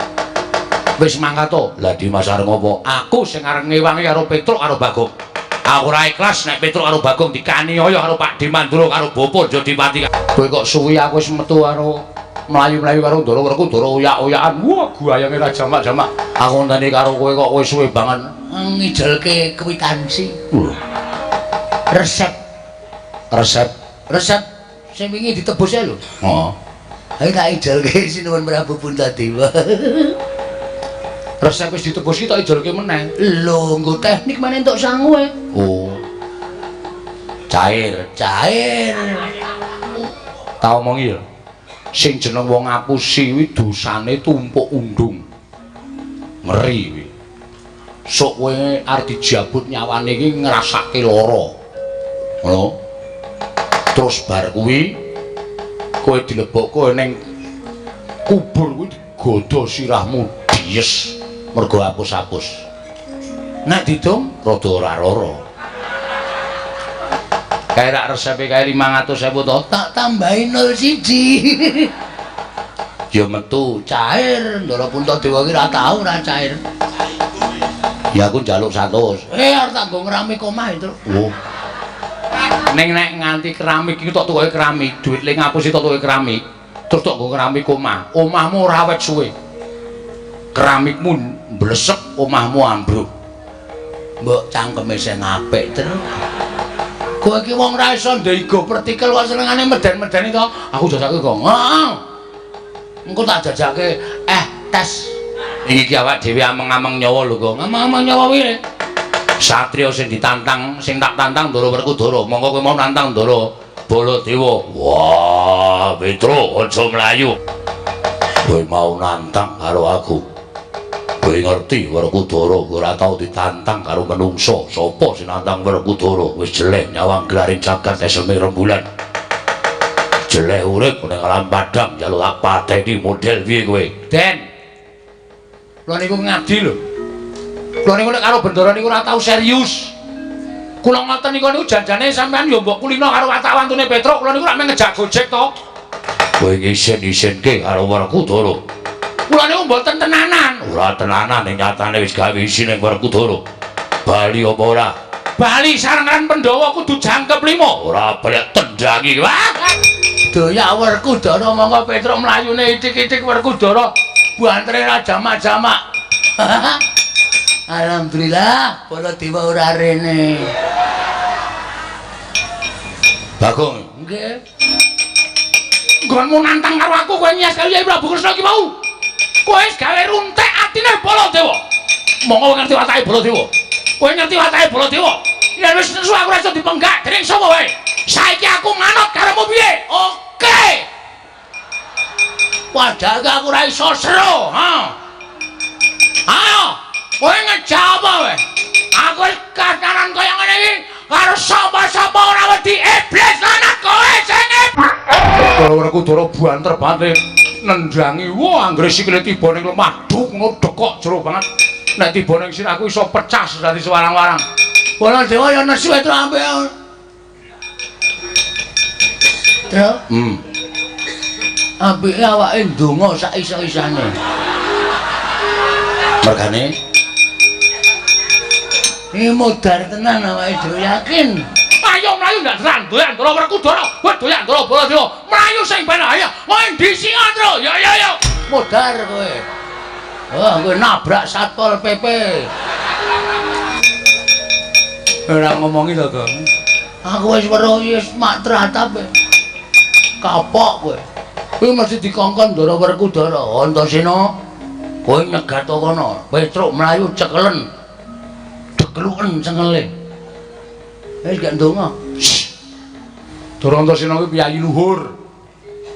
wis mangkat to. Lah Dimas arep ngopo? Aku sing arep ngewangi karo Petruk karo Bagong. Aku ora ikhlas nek Petruk karo Bagong dikaniaya karo Pak De Mandura karo Bapa Jodipati. Kowe kok suwi aku wis metu karo mlayu-mlayu karo Ndara Werkudara oyak-oyakan. Wah, guayange ra jamak-jamak. Aku ngenteni karo kowe kok kowe suwe banget. Ngijelke kwitansi. Resep. Resep. Resep sing wingi ditebus ae lho. Heeh. Ayo tak ijelke Sinuwun Prabu Puntadewa. Resep wis ditebus iki tak ijelke meneh. Lho, nggo teknik meneh entuk sangu e. Oh. Cair, cair. Tak omongi ya. Sing jeneng wong ngapusi kuwi dosane tumpuk undung. Ngeri kuwi. Sok kowe arep dijabut nyawane iki ngrasake lara. Ngono. Terus bar kuwi kowe dilebokke ning kubur kuwi digodha sirahmu dies mergo apus-apus. Nek didum rada ora lara. Kae rak resepe kae 500.000 to, tak tambahi 01. Ya metu cair, Ndara Puntadewa ki ora tau ora cair. Ya aku njaluk 100. Arep tak nggo ngeramik omah itu. Oh. Ning nek nganti keramik iki tok tukoke keramik, duit le ngapusi tok tukoke keramik, terus tok nggo keramik omah. Omahmu ora awet suwe. Keramikmu mblesek, omahmu ambruk. Mbok cangkeme sing apik, Tru. Kowe iki wong ra iso ndego pertikel kok senengane meden-medeni to. Aku jajake kok. Heeh. Engko tak jajake tes. Iki awak dhewe ameng-ameng nyawa lho kok. Ameng-ameng nyawa piye? Satria sing ditantang, sing tak tantang Ndara Werkudara. Monggo kowe mau nantang Ndara Baladewa. Wah, Petruk aja mlayu. Kowe mau nantang karo aku. Kowe ngerti Werkudara ora tau ditantang karo menungso. Sapa sing nantang Werkudara? Wis jeleh nyawang gelaring jagat eseme rembulan. Jeleh urip ning alam padang njaluk tak pateni model piye kowe? Den. Kula niku ngabdi lho. Kula niku nek karo Bendara niku ora tau serius. Kula ngoten niku niku janjane sampean ya mbok kulino karo watak-wantune Petruk. Kula niku rak mung ngejak gojek to. Kowe ngisin-isinke karo Werkudara. Kula niku mboten tenanan. Ora tenanan ning nyatane wis gawe isin ning Werkudara. Bali apa ora? Bali sarengan Pandhawa kudu jangkep 5. Ora balik tendangi. Wah. Doyak Werkudara monggo Petruk mlayune ithik-ithik Werkudara bantere ra jamak-jamak. Alhamdulillah Baladewa ora rene. Bagong, nggih. Nggonmu nantang karo aku kowe nyes karo Yai Prabu Kresna iki mau. Kowe wis gawe runtek atine Baladewa. Monggo ngerti watake Baladewa. Kowe ngerti watake Baladewa. Yen wis nesu aku ora iso dipenggak dening sapa wae. Saiki aku manut karepmu piye? Oke. Padahal aku ora iso seru, ha. Ayo, kowe ngejak apa kowe? Aku wis kataran kaya ngene iki karo sapa-sapa ora wedi iblis lan kowe sing iblis. Werkudara banter banget nendangi. Wah, anggere sikile tiba ning lemah duk ngono dekok jero banget. Nek tiba ning sirahku iso pecah dadi sewarang-warang. Baladewa ya nesu itu ampe. Tru. Apike awake ndonga sak iso-isane. Mergane iki modar tenan awake dhewe yakin. Ayo mlayu ndak tenan, doyak Ndara Werkudara, kowe doyak Ndara Baladewa. Mlayu sing ben ayo. Kowe ndi sing Tru? Ya ya ya. Modar kowe. Wah, kowe nabrak Satpol PP. Ora ngomongi to, Gong. Aku wis weruh wis mak tratap. Kapok kowe. Kuwi mesti dikongkon Ndara Werkudara. Antasena, kowe nyegat kono. Petruk mlayu cekelen. Dekluken cengele. Wis gak ndonga. Ndara Antasena kuwi piyayi luhur.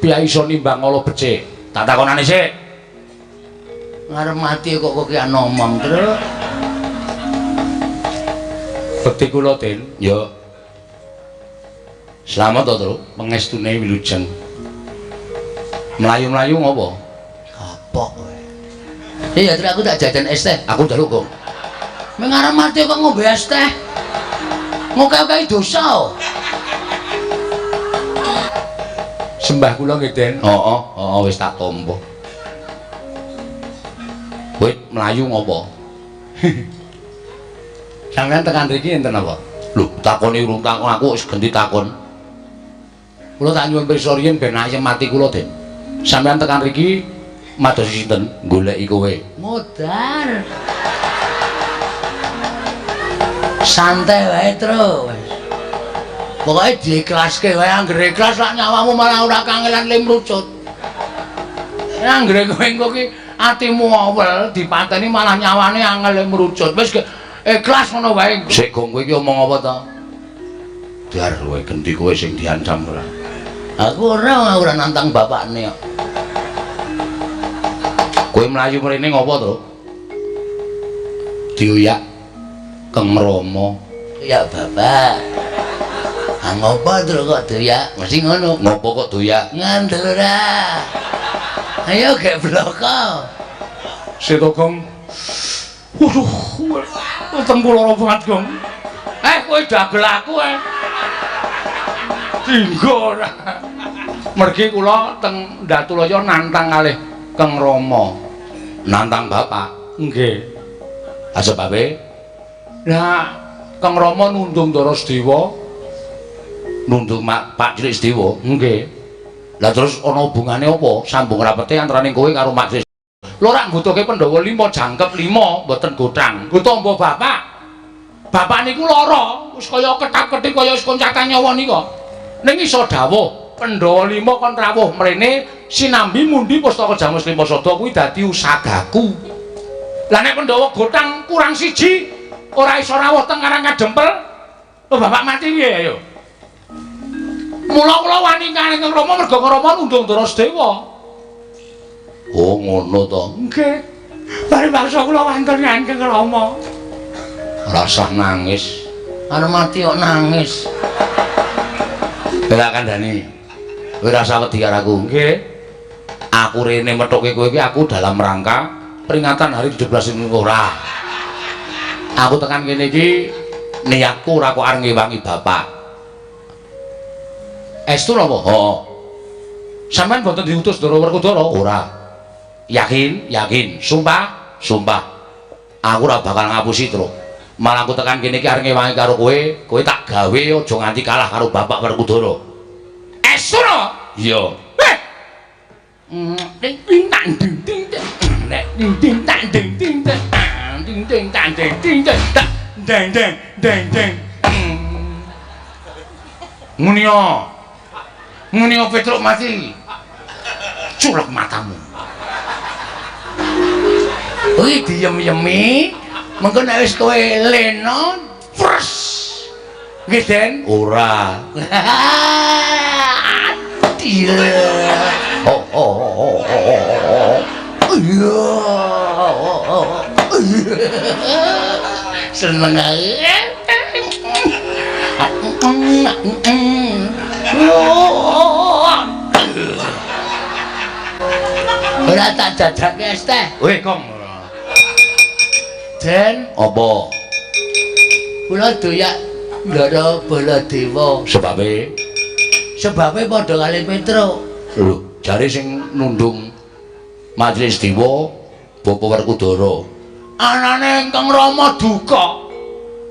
Piyayi iso nimbang ala becik. Tak takonane sik. Ngarep mati kok kowe ki ngomong, Truk. Bekti kula, Den. Ya. Slamet to, Truk, pengestune wilujeng. Mlayu-mlayu ngopo? Kapok kowe. Iya, Truk, aku tak jajan es teh. Aku njaluk, Gong. Meng arep mati kok ngombe es teh. Ngoke-oke dosa. Oh. Sembah kula nggih, Den. Heeh, heeh wis tak tampa. Kowe mlayu ngopo? Sampeyan tekan mriki enten apa? Lho, takoni urung takon aku wis genti takon. Kula tak nyuwun pirsa riyin ben ayem ati kula, Den. Sampeyan tekan mriki madosi sinten? Goleki kowe. Modar. Santai wae, Truk. Pokoke diikhlaske wae, anggere ikhlas lak nyawamu malah ora kangelan limrucut. Anggere kowe engko ki atimu awel dipateni malah nyawane angel mrucut. Wis ikhlas ngono wae. Sik gong kowe iki omong apa ta? Dar kowe genti kowe sing diancam ora. Aku ora nantang bapakne kok. Kowe mlayu mrene ngopo to? Dioyak Kang Rama. Ya bapak. Ah ngopo to kok doyak? Mesti ngono. Ngopo kok doyak? Ngandel ora. Ayo gek bloko. Seto Gong. Waduh, weteng kula lara banget, Gong. Kowe dagel aku Dinggo ora. Mergi kula teng Ndatulaya nantang kalih Kang Rama. Nantang bapak? Nggih. Ah sebabe? Lah, Kang Rama nundung Ndara Sedewa. Nundung Pak Cilik Sedewa? Nggih. Lah terus ana hubungane apa? Sambung rapete antarane kowe karo Mak Cilik. Lho rak nggutuke Pandhawa 5 jangkep 5 mboten gothang. Nggo tombo bapak. Bapak niku lara, wis kaya ketap-ketip kaya wis koncatan nyawa nika. Ning iso dawuh Pandhawa 5 kon rawuh mrene sinambi mundi pustaka Jamus Lima Sada kuwi dadi usagaku. Lah nek Pandhawa gothang kurang siji ora iso rawuh teng Karang Kadempel, lho bapak mati piye ayo? Mula kula wani kalih Kang Rama merga Kang Rama nundung Ndara Sedewa. Oh ngono to. Nggih. Paribasa kula wonten Kang Rama. Rasah nangis. Arep mati kok nangis. Ora kandhani. Kowe rasa wedi karo aku. Nggih. Aku rene methuke kowe iki aku dalam rangka peringatan hari 17 ora. Aku tekan kene iki niatku ora kok arep ngewangi bapak. Estu napa? Heeh. Sampeyan mboten diutus Ndara Werkudara? Ora. Yakin? Yakin. Sumpah? Sumpah. Aku ora bakal ngapusi, Truk. Malah aku tekan kene iki arep ngewangi karo kowe, kowe tak gawe aja nganti kalah karo bapak Werkudara. Estu no? Iya. Ding ding tang ding ding ding ding tang ding ding ding ding tang ding ding ding ding ding ding. Muni yo. Muni yo Petruk mati. Culek matamu. Kuwi diem-yemi, mengko nek wis kowe lena, pres. Nggih, Den? Ora. Iya. Oh oh oh oh. Iya. Seneng ae. Ora tak jajake es teh. Weh, Kong. Den, apa? Kula doyak Ndara Baladewa. Sebabe? Sebabe padha kali Petruk. Lho, jare sing nundung Majelis Dewa Bapak Werkudara. Anane ingkang Rama duka.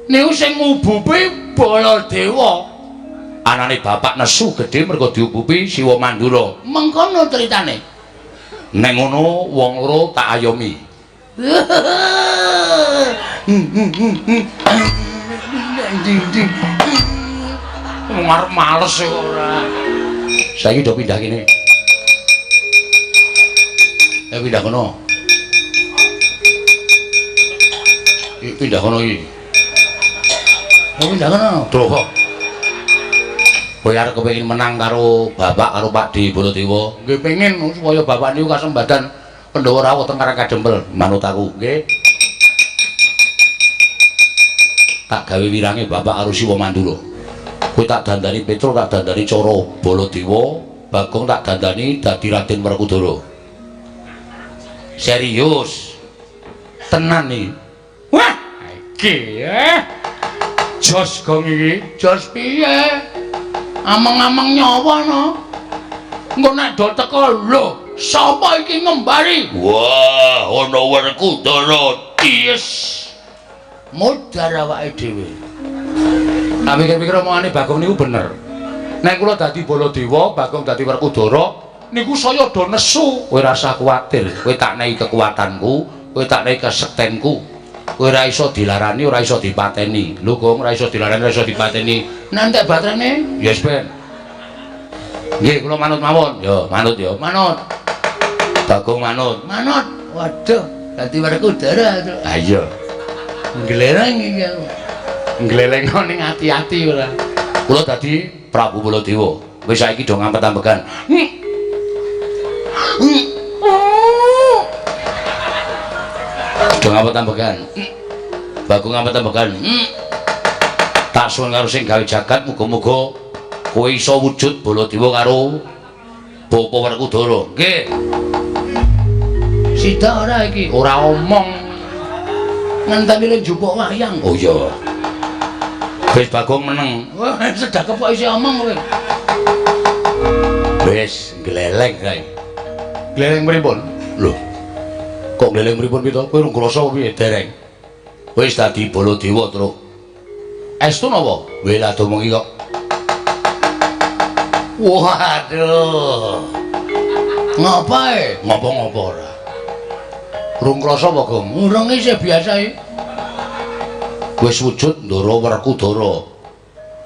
Niku sing ngubupi Baladewa. Anane bapak nesu gedhe mergo diubupi Siwa Mandura. Mengkono critane. Nek ngono wong loro tak ayomi. Wong arep males kok ora. Saiki do pindah kene. Pindah kono. Pindah kono iki. Pindah kono. Droho. Kowe arep kepengin menang karo bapak karo Pakde Baladewa. Nggih pengin supaya bapak niku kasembadan Pandhawa rawuh teng Karang Kadempel. Manut aku, nggih. Tak gawe wirange bapak karo Siwa Mandura. Kowe tak dandani Petro, tak dandani cara Baladewa, Bagong tak dandani dadi Raden Werkudara. Serius. Tenan iki. Wah, iki jos gong iki. Jos piye? Ameng-ameng nyawa no. Engko nek do teko lho, sapa iki ngembari? Wah, ana Werkudara. Yes. Modar awake dhewe. Tak pikir-pikir omongane Bagong niku bener. Nek kula dadi Baladewa, Bagong dadi Werkudara, niku saya do nesu. Kowe rasah kuwatir, kowe tak nehi kekuatanku, kowe tak nehi kesektenku. Kowe ora iso dilarani, ora iso dipateni. Lho Gong, ora iso dilarani, ora iso dipateni. Nantek baterene? Yes ben. Nggih, kula manut mawon. Yo, manut yo, manut. Bagong manut. Manut. Waduh, dadi Werkudara. Ha iya. Nggleleng iki aku. Nggleleng ning ati-ati ora. Kula dadi Prabu Baladewa. Wis saiki do ngampet-ambekan. Do ngampet-ambekan. Bagong ngampet-ambekan. Tak suwun karo sing gawe jagat, muga-muga kowe iso wujud Baladewa karo Bapa Werkudara. Nggih. Sida ora iki? Ora omong. Ngenteni le njupuk wayang. Oh iya. Wis Bagong meneng. Wah, sedakep kok isih omong kowe. Wis gleleng kae. Gleleng pripun? Lho. Kok gleleng pripun pito? Kowe rung krasa piye dereng? Wis dadi Baladewa, Truk. Estu napa? Wis lah domengi kok. Waduh. Ngapae? Ngopo-ngopo ora. Rung krasa apa, Gong? Urung isih biasa iki. Wis wujud Ndara Werkudara.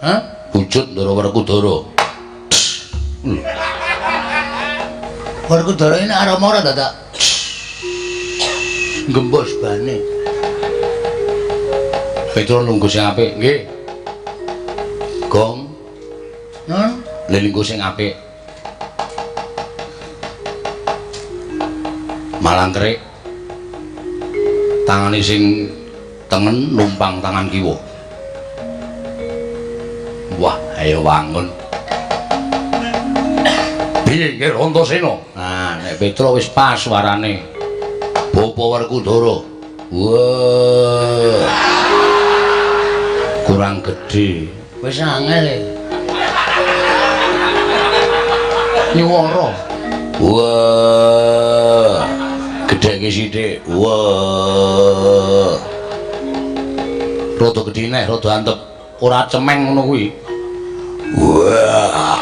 Hah? Wujud Ndara Werkudara. Werkudara ini aroma ora dadak? Gembos bane. Petro nunggu sing apik, nggih. Gong. Nun, lelinggo sing apik. Malang kerik. Tangane sing tengen numpang tangan kiwa. Wah, ayo wangun. Piye nggih Antasena? Nah, nek Petro wis pas suarane. Bapa Werkudara. Wah. Kurang gedhe. Wis angel e. Nyuwara. Wah. Gedheke sithik. Wah. Rada gedhe neh, rada antep. Ora cemeng ngono kuwi. Wah.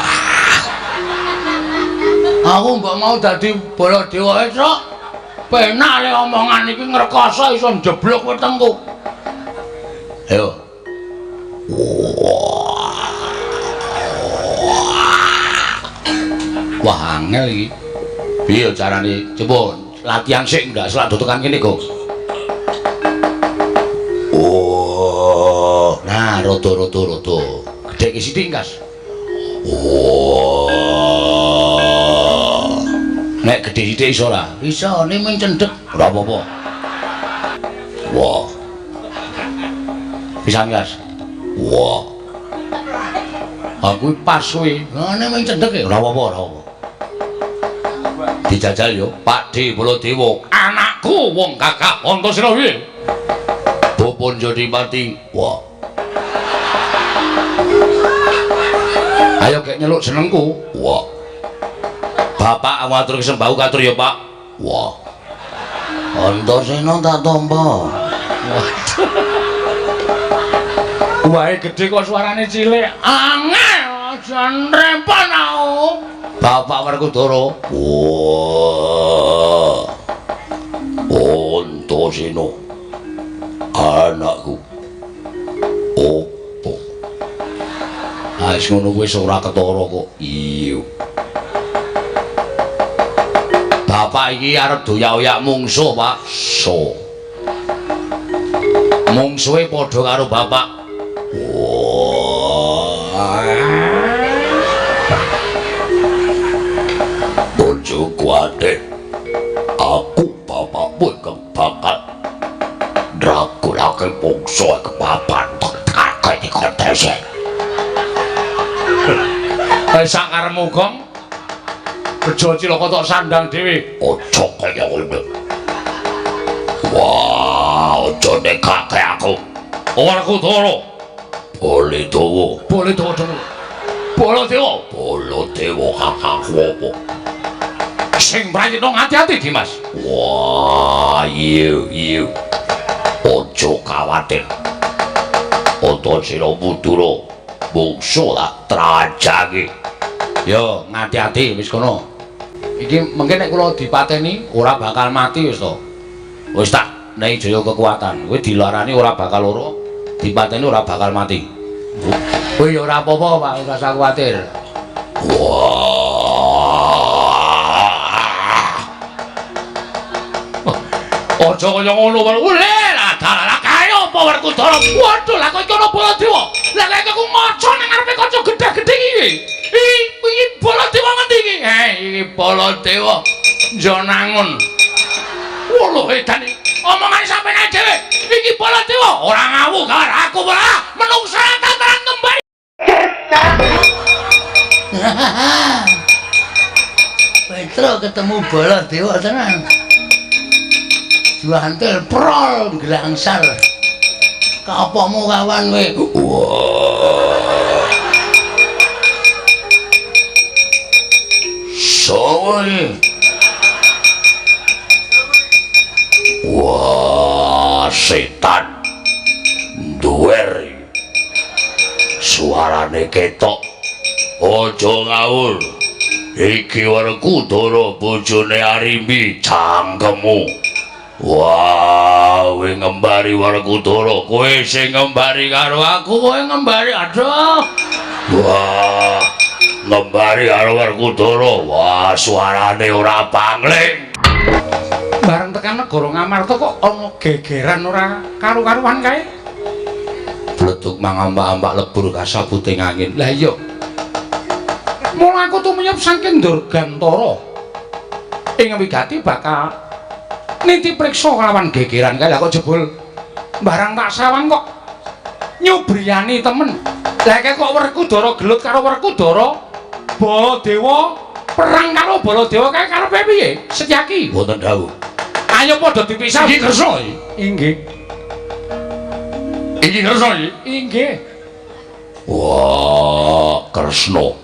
Aku mbok mau dadi Baladewa esuk. Penak le omongan iki ngrekoso iso njeblok wetengku. Ayo. Wah, angel iki. Piye carane? Coba latihan sik ndak selak tekan kene, Gong. Oh, nah rada-rada rada. Gedheke sithik, Kas. Oh. Nek gedhe sithik iso ora? Iso, ne mung cendhek. Ora apa-apa. Wah. Pisan, Kas. Wah. Aku pas kuwi. Ngene mung cendhek e. Ora apa-apa, ora apa. Dijajal yo, Pakde Baladewa. Anakku wong gagah Antasena piye? Bapa Jodipati. Wah. Ayo gek nyeluk jenengku. Wah. Bapak ngatur sembahku katur ya, Pak. Wah. Antasena tak tampa. Waduh. Wae gedhe kok suarane cilik. Angel, aja nrempon aku. Bapak Werkudara. Wah. Antasena. Anakku. Opo? Wis ngono kuwi ora ketara kok. Iya. Bapak iki arep doyak-oyak mungsuh, Pak. So. Mungsuhe padha karo bapak. Wah. Bojoku adek. Aku bapakmu ingkang bakal ndragulake bangsa kepapan tekake dikotese. Wis sak karepmu, Gong. Bejo cilaka tok sandang dhewe. Aja kaya ngono. Wah, aja nekake aku. Werkudara. Baladewa. Baladewa dhewe. Baladewa. Baladewa kakangku apa? Sing prayitna ngati-ati, Dimas. Wah, iya, iya. Aja kawatir. Antasena Madura mungsuh tak trajangi. Yo, ngati-ati wis kono. Iki mengke nek kula dipateni ora bakal mati wis to. Wis tak nehi jaya kekuatan. Kowe dilarani ora bakal lara, dipateni ora bakal mati. Kowe ya ora apa-apa, Pak, ora usah kuwatir. Wah. Aja kaya ngono, Pak. Lah dalah kae apa Werkudara? Waduh, lah kok iki ana Baladewa. Lah kok aku ngaca nang ngarepe kaca gedhe-gedhe iki. Iki Baladewa ngendi iki? Iki Baladewa Njonangun. Wuluh edan iki. Omongane sampeyan dhewe. Iki Baladewa ora ngawu karo aku ora menungsa tataran kembali. Petro ketemu Baladewa tenan. Juantil prol glangsar. Kapomu kawan kowe? Wah. Sowo iki? Wah, setan. Duwer. Suarane ketok. Aja ngawur. Iki Werkudara bojone Arimbi cangkemmu. Wah, kowe ngembari Werkudara, kowe sing ngembari karo aku, kowe ngembari. Aduh. Wah, ngembari karo Werkudara. Wah, suarane ora pangling. Bareng tekan negara Ngamarta kok ana gegeran ora karu-karuan kae. Bleduk mangambak-ambak lebur kasabuting angin. Lah iya. Mula aku tumiyep saking Durgantara. Ing wigati bakal niti priksa kelawan gegeran kae. Lah kok jebul barang tak sawang kok nyubriyani temen. Lah kae kok Werkudara gelut karo Werkudara, Baladewa perang karo Baladewa kae karepe piye? Setyaki. Wonten dawuh. Ayo padha dipisah. Iki Kresna iki. Inggih. Iki Kresna iki. Inggih. Wah, Kresna.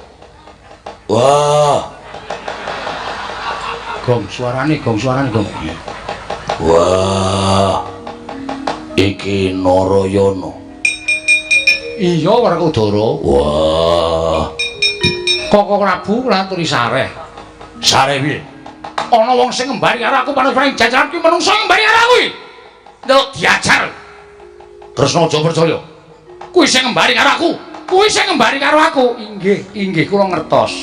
Wah. Gong suarane, gong suarane, gong. Wah. Iki Narayana. Iya Werkudara. Wah. Koko Prabu laturi sareh. Sareh piye? Ana wong sing ngembari karo aku panupaning jajaran kuwi menungso ngembari karo aku iki. Ndelok diajar. Kresna aja percaya. Kuwi sing ngembari karo aku. Kuwi sing ngembari karo aku. Inggih, inggih kula ngertos.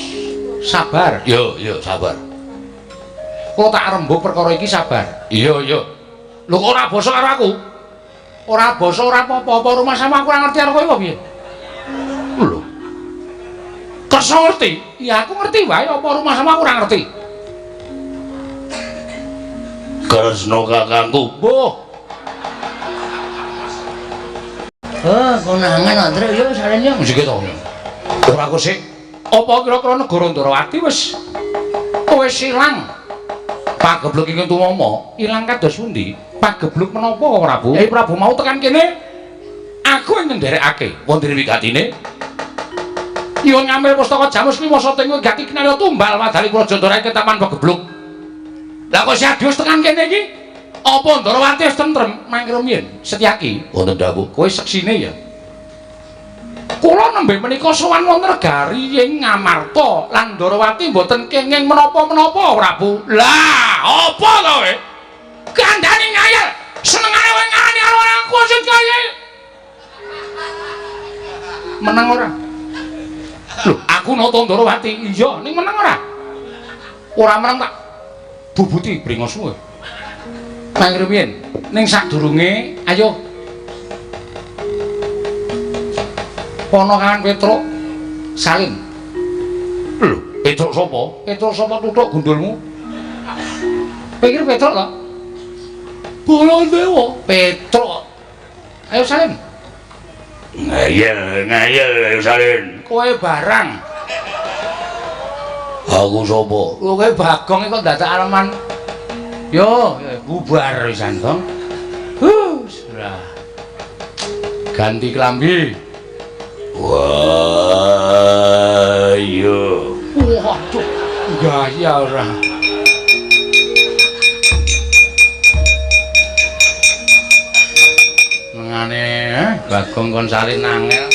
Sabar. Yo, yo, sabar. Kula tak rembug perkara iki sabar. Iya, iya. Lho kok ora basa karo aku? Ora basa ora apa-apa rumah sama aku ora ngerti karo kowe apa piye? Lho. Kresna ngerti? Ya aku ngerti wae apa rumah sama aku ora ngerti. Kresna kakangku. Mbuh. Oh, konangan Andre yo sarene. Mesti to. Ora kok sik. Apa kira-kira negara Ndrawati wis ilang? Pagebluk ingkang tumama ilang kados pundi? Pagebluk menapa Prabu? Prabu mau tekan kene aku ing nderekake. Wonten wigatine nyuwun ngambil pustaka Jamus kuwi masa teng wigati kinarya tumbal wadali Praja Ndara ketaman pagebluk. Lah kok si Adius tekan kene iki? Apa Ndrawati wis tentrem mangke rumiyin? Setyaki. Wonten dawuh. Kowe seksine ya. Kula nembe menika sowan wonten negari ing Ngamarta lan Ndrawati mboten kenging menapa-menapa Prabu. Lah, apa to kowe? Kandhane ngayal. Senengane kowe ngarani karo aku sing kaya. Meneng ora? Lho, aku nata Ndarawati. Iya, ning meneng ora? Ora meneng tak bubuti bringosmu. Nang rumiyin, ning sadurunge ayo ponokan Petruk salin. Lho, Petruk sapa? Petruk sapa tutuk gundulmu? Pikir Petruk to? Baladewa, Petruk. Ayo salin. Ngeyel, ngeyel ayo salin. Kowe barang. Aku sapa? Lho kowe Bagong kok dadak aleman. Yo, bubar wisan, Bang. Huh, ganti klambi. Wah, yo. Waduh, gaya ora. Mengane, Bagong kon salin angel.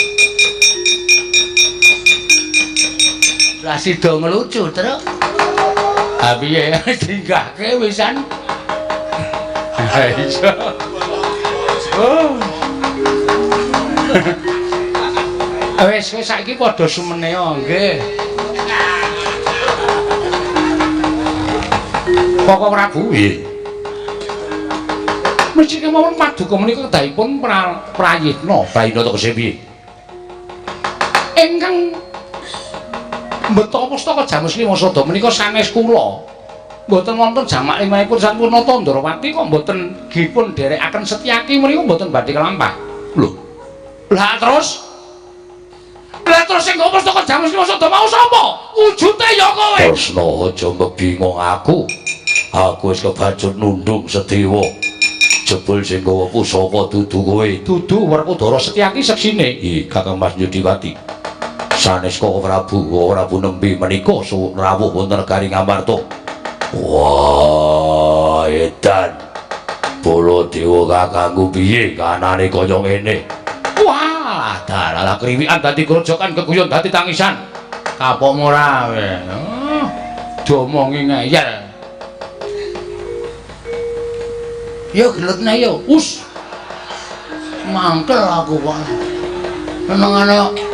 Lah sida ngelucu, Truk. Ha piye dinggahke wisan. Ha iya. Oh. Wis wis saiki padha sumene nggih. Koko Prabu nggih. Mesti kemawon paduka menika kedahipun prayitna. Prayitna tegese piye? Ingkang mbeta pustaka Jamus Lima Sada menika sanes kula. Mboten wonten jamak limahipun sampun nata Ndarawati kok mboten dipun dherekaken Setyaki menika mboten badhe kelampah. Lho. Lah terus? Lah terus sing nggo pustaka Jamus Lima Sada mau sapa? Wujute ya kowe. Kresna aja mbingung aku. Aku wis kebacut nundung Sedewa. Jebul sing nggawa pusaka dudu kowe. Dudu Werkudara Setyaki seksine. Ih, Kakang Mas Yudiwati. Sanes Koko Prabu, Koko Prabu nembe menika rawuh wonten negari Ngamarta. Wah, edan. Baladewa kakangku piye kanane kaya ngene? Wah, dalah kriwikan dadi grojokan keguyon dadi tangisan. Kapok ora kowe. Oh, diomongi ngeyel. Yo gelutne yo. Us. Mangkel aku kok. Senengane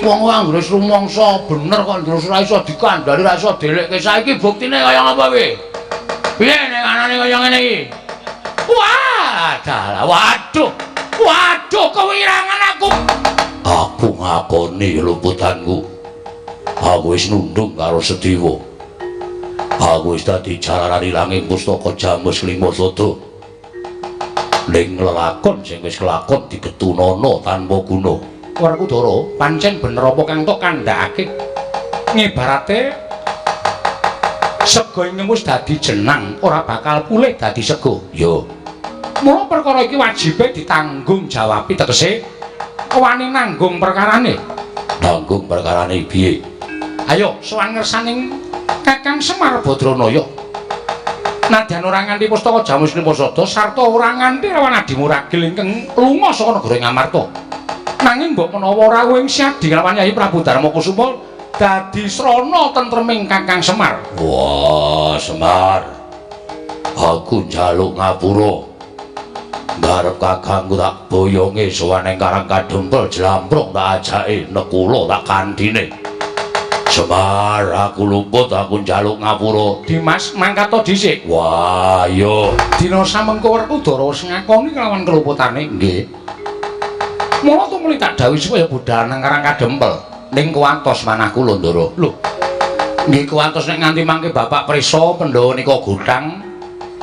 wong anggere rumangsa bener kok terus ora iso dikandhani, ora iso delekke. Saiki buktine kaya ngapa kowe? Piye nek anane kaya ngene iki? Wah, dalah, waduh. Waduh, kewirangan aku. Aku ngakoni luputanku. Aku wis nundung karo Sedewa. Aku wis dadi jalaran ilanging pustaka Jamus Lima Sada. Ning lelakon sing wis kelakon digetunana tanpa guna. Werkudara, pancen bener apa kang tok kandhakake? Ngibarate sega ing wis dadi jenang, ora bakal pulih dadi sega. Yo. Mula perkara iki wajibe ditanggung jawabi, tegese wani nanggung perkarane. Nanggung perkarane piye? Ayo sowan ngersaning Kakang Semar Badranaya. Nadyan ora nganti pustaka Jamus Lima Sada sarta ora nganti lawan adimu ragil ingkang lunga saka negara Ngamarta. Nanging mbok menawa rawuh ing Syadi kelawan Yayi Prabu Darma Kusuma dadi srana tentreming Kakang Semar. Wah, Semar. Aku njaluk ngapura. Ngarep kakangku tak boyonge sowan ing Karang Kadempel jlamprong tak ajake nekula tak kandhine. Semar, aku luput, aku njaluk ngapura. Dimas, mangkat dhisik. Wah, iya. Dina samengko Werkudara wis ngakoni kelawan keluputane. Nggih. Mula tumuli tak dawuhi supaya budal nang Karang Kadempel. Ning kuwantos manah kula, Ndara. Lho. Nggih kuwantos nek nganti mangke Bapak prisa Pandhawa nika gothang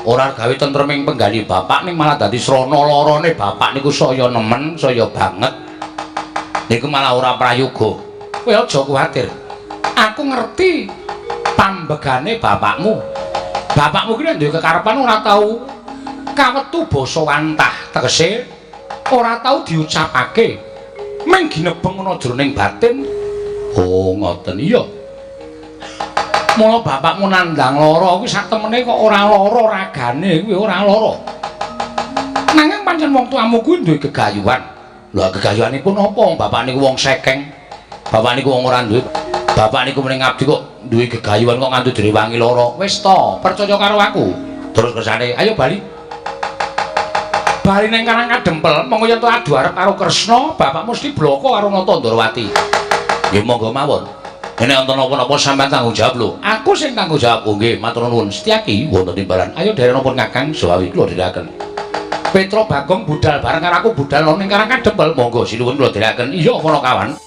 ora gawe tentreming penggali bapak ning malah dadi srana larane bapak niku saya nemen, saya banget. Niku malah ora prayoga. Kowe aja kuwatir. Aku ngerti pambegane bapakmu. Bapakmu ki nek duwe kekarepan ora tau kawetu basa wantah, tegese ora tau diucapake. Mung ginebeng ana jroning batin. Oh, ngoten iya. Mula bapakmu nandhang lara kuwi satemene kok ora lara ragane kuwi ora lara. Nanging pancen wong tuamu kuwi duwe gegayuhan. Lha gegayuhanipun apa? Bapak niku wong sekeng. Bapak niku wong ora duwe. Bapak niku mrene ngabdi kok duwe gegayuhan kok nganti direwangi lara. Wis to, percaya karo aku. Terus kersane, ayo bali. Bali ning Karang Kadempel, monggo yen to adu arep karo Kresna, bapak mesti bloko karo Nata Ndarawati. Nggih monggo mawon. Nek wonten napa-napa sampean tanggung jawab lho. Aku sing tanggung jawab. Oh nggih, matur nuwun. Setyaki wonten timbalan. Ayo dherenipun Kakang Sawawi kula dherekaken. Petro Bagong budal bareng karo aku budal ning Karang Kadempel. Monggo sinuwun kula dherekaken. Iya Panakawan.